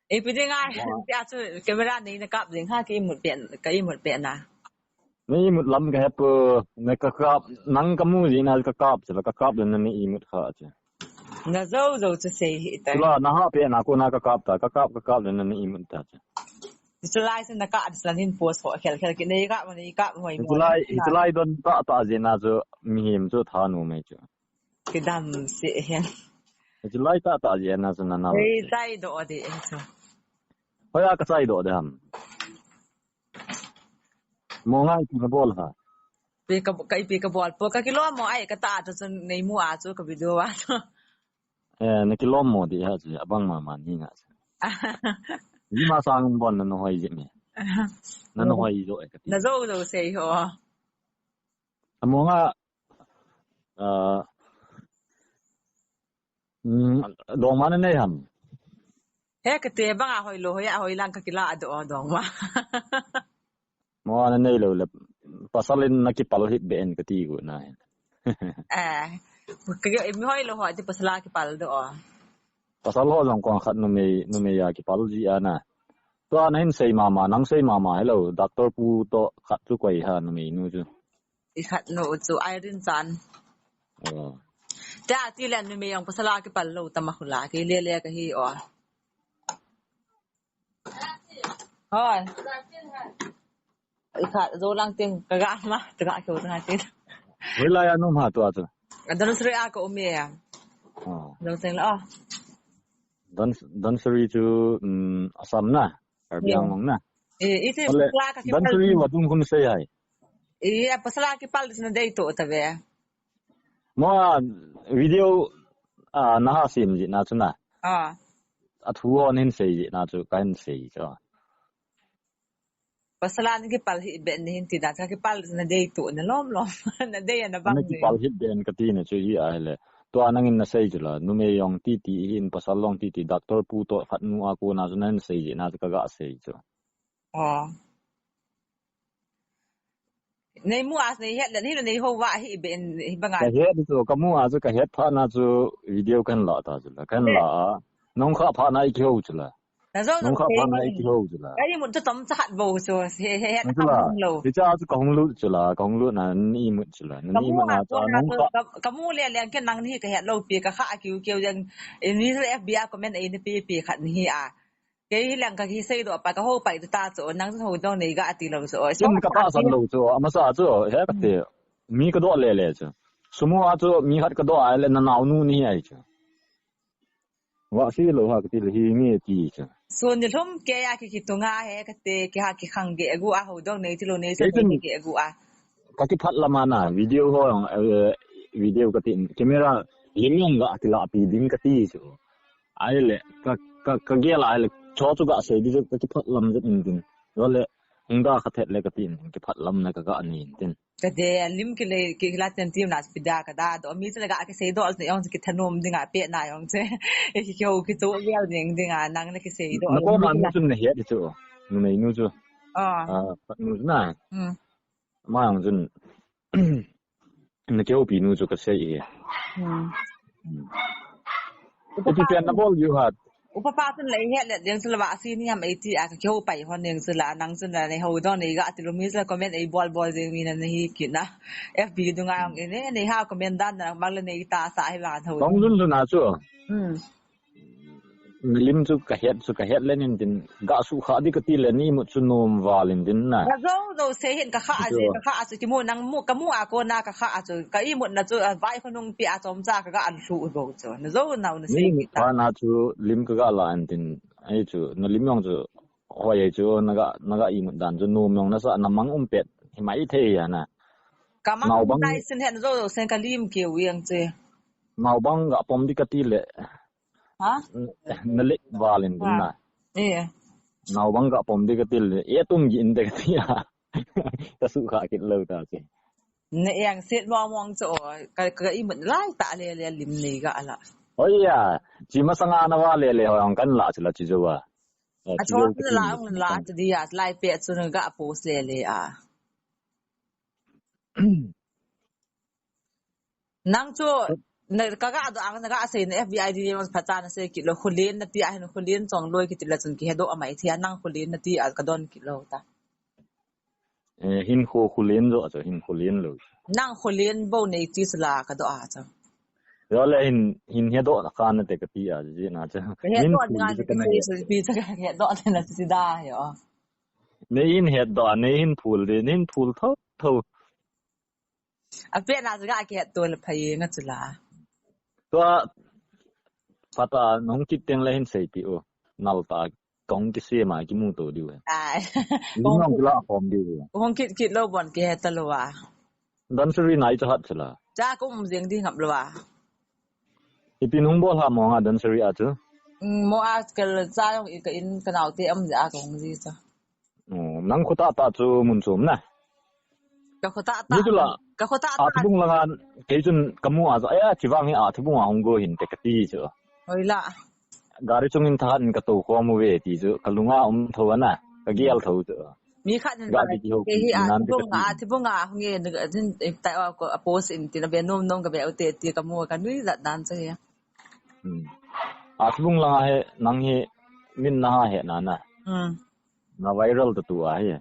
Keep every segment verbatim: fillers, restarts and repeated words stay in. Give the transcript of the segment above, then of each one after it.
Ipi dinga, tia chu camera nei na kap ding ha, ka imut pen, ka imut pen na. Nei imut lam ka he poi, na ka kap, nang ka mu jeh na ka kap, chu la ka kap le na nei imut kha chu. Na jou jou chu sei hih tai. Chu la na ha pen na ko na ka kap ta, ka kap, ka kap le na nei imut ta chu. Chu lai chu na ka at sa hin post ho khel khel ki nei ka, ma nei ka hoi mo. Chu lai, chu lai don ta ta jeh na chu mihem chu tha nu mai chu. Kidam si hen. Chu lai ta ta jeh na chu na na. Ei, chai do di chu. Hoi a ka chai do de ham. Mo ngai ki na bol ha. Pi ka, ka ipi ka bol poi, ka kilom mo ai, ka ta chu nei mu a chu ka video a chu. Eh, na kilom mo di ha chu, abang ma ma ni nga chu. Ni ma sang bon na no hoi ji ni. Na no hoi jo e ka ti. Na jou jou sei ho. Amo nga, ah, mm, dongma na nei ham? He ka te bang a hoi lou, hoi a hoi lang ka kila a do dongma. Mo na nei lou le, pasal in na kipal hih be en ka ti gu na. Eh, ka, mi hoi lou ho ti pasal a kipal do. Pasal ho jong kong khat numei, numei a kipal ji a na. Tua na hin sei mama, nang sei mama, hello, doctor pu to khat chu koi ha numei nu chu. I khat nu chu Irene Chan. Oh. Tia ti le numei jong pasal a kipal lou tama hula, kei le le ka hi o. Hoi. I khat jo lang ting ka ga ma, ka ga kyo tang ting. Hoilai a nu ma tua chu. Don Sri a ka um e. Oh. Don Sri la. Don, Don Sri chu, um, Assam na, Karbi Anglong na. Eh, iti pasal a ka kipal. Don Sri wa tung kun sei hai. Eh, pasal a kipal na dei to ta ve. Mo a video, ah, na ha sim ji na chu na. Ah. A thu ho nin sei ji na chu ka hin sei chu. Pasal a na kipal hih be ni hin ti da, ka kipal na dei to na lom lom. Na dei na bang. Na kipal hih be ka ti na chu hi a le. Tua nang in na sei chu la, numei jong ti ti hin pasal jong ti ti doctor pu to khat nu a ko na chu na hin sei ji na chu ka ga sei chu. Oh. Nei mu a, nei het le, nei, nei ho va hi be, hi banga. Ka het chu, ka mu a chu, ka het pha na chu video kan la ta chu la, kan la a. Nong kha pha na i ki ho chu la. Na jo nong kha pha na i ki ho chu la. Ka imut chu tom cha khat bo chu, he, he, het kha lo. Ti cha chu ka hung lut chu la, ka hung lut na ni imut chu la. Ni imut na chu, nong kha. Ka, ka mu le le ke nang ni ka het lo pi, ka kha a kiu kiu jeng, ni F B a comment ei ni pi pi khat ni hi a. Kei hi lang ka kisei doh pa ka ho pai ta chu, nang chu ho dong nei ga ti lo chu. Kin ka tahsan lo chu, amasa chu, he ka ti. Mi ka doh le le chu. Sumo a chu, mi khat ka doh a le na nao nu ni ai chu. Wa si lo ha ka ti le hi nge ti chu. Sun ni lhum ke a ki ki tunga he ka ti, ki ha ki khang ge gu a ho dong nei ti lo nei sa nei ge gu a. Ka kiphat lam a na, video ho, eh, video ka ti, camera, lim jong ga ti la pi ding ka ti chu. Ai le, ka, ka, ka gel ai le, cho chu ga sei di chu, ka kiphat lam jep in tin. Yo le, hung da kha thet le ka ti in, kiphat lam na ka ga ni in tin. Ka de, lim ki le, ki la ten tim na pi da ka da, do mi chu le ga ki sei do, yong ki thanom ding a pe na yong che. Ki ki ho ki chu gel ding ding a, nang le ki sei do. Na ko ma nu chun na he di chu. Nu nei nu chu. Ah. Ah, nu na. Hmm. Ma jong chun, na kihoupi nu chu ka sei e. Hmm. Hmm. Ipi pen na bol u ham? Upa pa chun lei het le ding chu la va si ni ham ei ti a ka kihou pai hon ding chu la nang chun la nei ho dong nei ga ti lo mi chu la comment ei bol bol ding mi na nei hi kit na. F B dunga jong in nei ha comment dan na bang le nei ta sa hi va ho. Bang lun lun a chu. Hmm. Na lim chu ka het, chu ka het le nin tin, ga su kha di ka ti le ni imut chu nom val in tin na. Ka zo zo se hin ka kha a chu, ka kha a chu, ki mu nang mu, ka mu a ko na ka kha a chu, ka imut na chu, a vai khonung pi a chom cha ka ga an hlu bo chu. Na zo nau na se ni ki ta. Kha na chu lim ka ga la in tin, ai chu, na lim jong chu, hoi ai chu, na ga, na ga imut dan chu, nom jong na sa, na mang um pet, hi mai thei ya na. Ka mang um tai sin hen zo zo sen ka lim keu yang chu. Nau bang ga pom di ka ti le. Ha? Na lek val in din na. Eh. Nau bang ga pom di ka ti le. E tum gi in de ka ti a. Ka su kha kit lo ta che. Na eng set mo mong cho. Ka, ka imut lai ta le le lim nei ga la. Hoi ya. Chi masanga na va le le hoi ang kan la chu la chi jo wa. A chi cho jo na la ang la ta di ya lai pe chu na ga post le le a. Nang chu, Na ka ga do ang na ga sei na F B I D mas pha ta na sei kit lou, Khulen na ti a hin, Khulen Chongloi kiti la chun kihe doh a mai thei a, nang Khulen na ti a ka don kit lou ta. Eh, hin khu Khulen jo a chu, hin Khulen lou. Nang Khulen bou nei ti chu la ka do a chu. Yo le hin, hin he doh na ka na te ka ti a ji na chu. Ka he doh na ka ti chu ka he doh na chu da yo. Nei hin he doh, nei hin phul de, nei hin phul tho tho. A pe na chu ga kihet to le phai nga chu la. Tua pha ta nong kit teng le hin sei ti u. Nal ta kong kisem a kimu to diu he. Ai. Nong kila khom diu he. Hong kit kit lou bon kihe ta lou a. Dansari nai chu hat chu la. Cha ko um jeng di ngap lou a. Ipi nung bol ha mo nga dansari a chu. Mm, mo a kal cha i ka in ka nau te am ja ka hong ji cha. Oh, nang khuta ta chu mun chom na. Ka khuta ta. Ni chu la. Ka khuta ta. A thibung langa kei chun ka mu a chu, "Aya, chivang hi a thibung a hong go hin te," ka ti chu. Hoi la. Gari chung in thahat in ka to khom u ve ti chu, ka lunga um tho ana, ka gel tho chu. Mi khat in ga ba, ti ti ho kei hi a nan te ka thibung ti. A thibung a hong e, ni ka jin, eh, ta a ko a post in ti na be nom nom ka be u te ti ka mu ka nui jat dan chu hi. Hmm. A thibung langa he, nang hi, min na ha he na na. Hmm. Na viral ta tu a hi.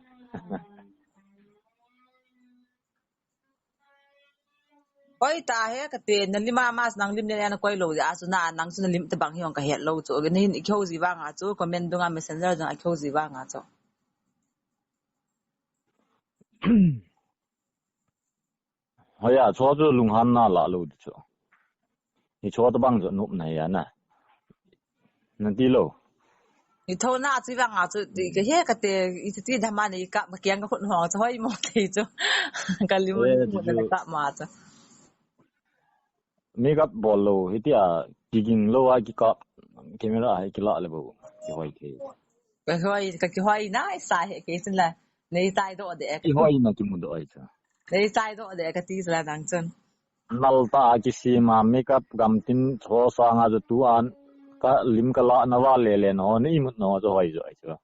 Hoi ta he ka te, na lim a mas nang lim le na koi lou ja chu na, nang chu na lim te bang hi ong ka het lou chu. Ni in i kho ji vang a chu, comment dung a messenger dung a kho ji vang a chu. Hoi a, chu chu lunghan na la lou di chu. Hi chu ta bang chu nup na ya na. Na ti lou. Ni tho na chu vang a chu ti ka he ka te i ti dam a ni ka ma kiang ka khun ho chu hoi mo ti chu. Ka lim mo na ka ma chu. Makeup bol lou, hitia kiging lou a kikap, camera a kila le bou. Kihoi thei. Ka hoi, ka kihoi na, sa he ke sin la. Nei tai do de. Kihoi na kimu do ai cha. Nei tai do de ka ti la dang chun. Nal ta kisima makeup gam tin cho sanga jo tu an ka lim ka la na va le le no, ni mut no jo hoi jo ai cha.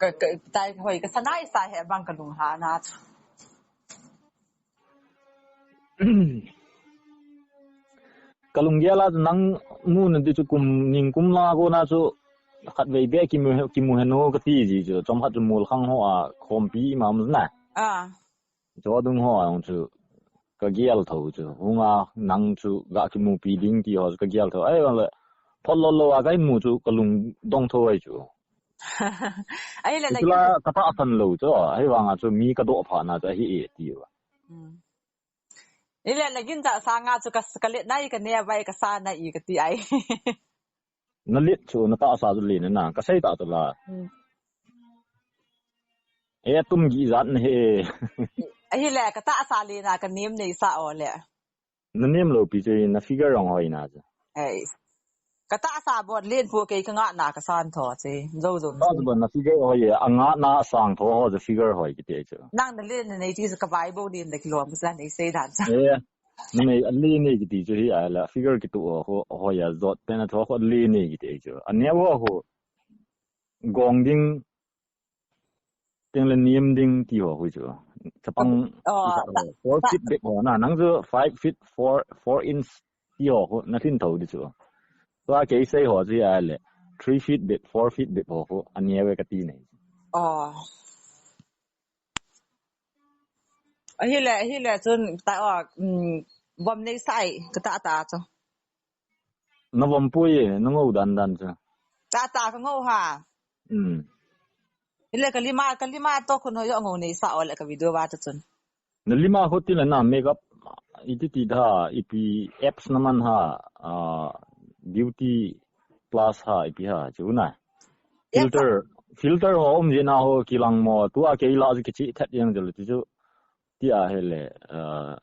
Ka, ka, tai hoi ka sanai sa he bang ka lung ha na. Ka lung gel a nang mu na di chu kum ning kum la ko na chu khat vei be kimu, kimu he no ka ti ji chu. Chom khat chu mul khang ho a khompi ma na. Ah. Chu dung ho ang chu ka gel tho chu. Hunga nang chu ga kimu pi ding ti ho chu ka gel tho. Ai le phot lo lo a ka mu chu ka lung dong tho ai chu. Ai le la chu la ka ta san lo chu. Ai vang a chu mi ka do pha na chu hi e ti va. Hmm. Ile la gin ta sanga chu ka, ka let nai ka ne vai ka sa nai ka ti ai. Na let chu na ta sa chu le na ka sei ta chu la. Hmm. E tum gi zat na he. Ahile ka ta sa le na ka nem nei sa o le. Na nem lo pi chu na figure rong hoi na chu. Ei. Ka ta sa bot len pu kei ka nga na ka san tho che. Zo zo. Ta chu bot na figure hoi e, a nga na sang tho ho chu figure hoi kiti chu. Nang na len nei ti chu ka vai bo len da kilom sa nei sei dan sa. E. Na nei a le nei kiti chu hi a la figure kitu ho, hoi a zot pe na tho ho le nei kiti chu. A ne ho ho. Gong ding Teng le nem ding ti ho hui chu. Chapang oh, ta, four ta, feet bep ho na, nang chu five feet four, four inch ti ho hu, na thin tho di chu. Tua kei sei ho chu a le three feet bep, four feet bep ho hu, a neo ve ka ti nei. Oh. Ahile, ahile chun ta, oh, um, vom nei sai, ka ta ta chu. Na vom pui e, na ngo dan dan chu. Ta ta ka ngo ha. Hmm. Ile ka lima, ka lima to khun ho yo ngo nei sa o le ka video va ta chun. Na lima ho ti le na makeup iti ti da ipi apps na man ha, ah, beauty plus ha ipi ha chu na. Filter, filter ho um je na ho kilang mo, tua kei la chu kichi that yang je le ti chu. Ti a hele, ah,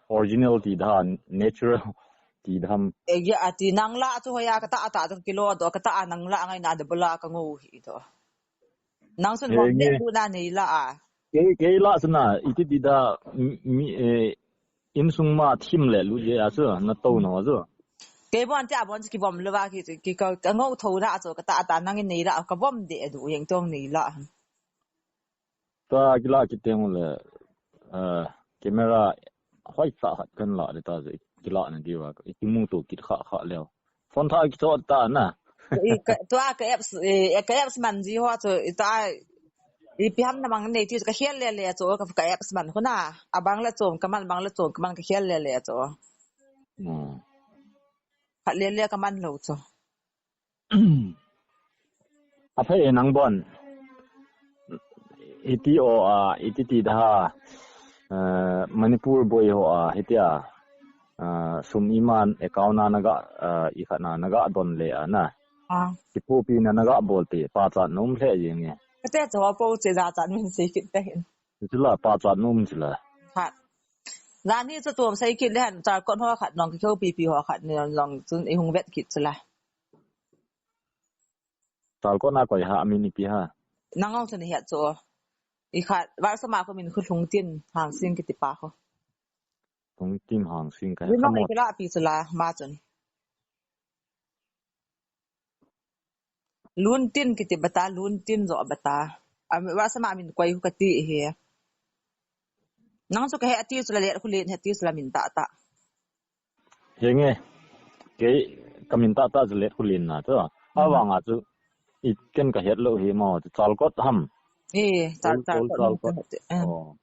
original ti da, natural ti da. E, ya, ati nang la chu hoya ka ta, ta, ta kilo do, ka ta nang la ngai na de bula ka ngo hi do. Nang sun he, bom ne nge. Tu na nei la a. Kei, kei la chu na, iti ti da, mi, mi, eh, insung ma thim le lu je a chu, na to no chu. Kei bon ti a bon chu ki bom le ba ki, ki ka, ka ngo tho na chu, ka ta, ta nang nei la, ka bom de du, yeng tong nei la. Tua kila kiteng le, eh, camera Hoicha khat kan la le ta je, kila na diu a, i kimu to kit kha kha leo. Phone tha kicho ta na. I ka, tua ka apps, eh, ka apps man ji ho chu, i ta, i pi ham na mang nei ti chu ka hial le le chu, ka, ka apps man khu na. A bang la chom, ka man bang la chom, ka man ka hial le le chu. Hmm. Khat le le ka man lo chu. A phei e nang bon. Iti o a, iti ti da ha. Eh, Manipur boi ho a, hiti a. Ah, sum iman account na naga, ah, i khat na naga don le a na. Ah. Kipu pi na naga bol ti, pa cha nom le jing e. Ka te cho po che da cha min sei kit te hin. Chila pa cha nom chila. Ha. Jani chu tuam sei kit le han, char kon ho khat nong, keu pi pi ho khat ni nong chun i hung vet kit chila. Chal ko na koi ha, amin ipi ha? Nang ong chun hiat chu. I khat, Varsama ko min khu Lhungtin Hangsing kiti pa ko. Lhungtin Hangsing ka. Rin nong kamo. Ikila pi chula, ma chun. Luntin kiti bata, Luntin jo bata. Am, Varsama min koi khu kati hi. Nang chu ka he ati chula le khu le he ati chula min ta ta. Henge, kei ka min tah tah chu Letkholin na chu. Hmm. Avanga chu i ken ka het lou hi mo chu Chalkot ham. Eh, Chal, Chal, Chal, Chalkot. Chal, Chal. Eh. Oh.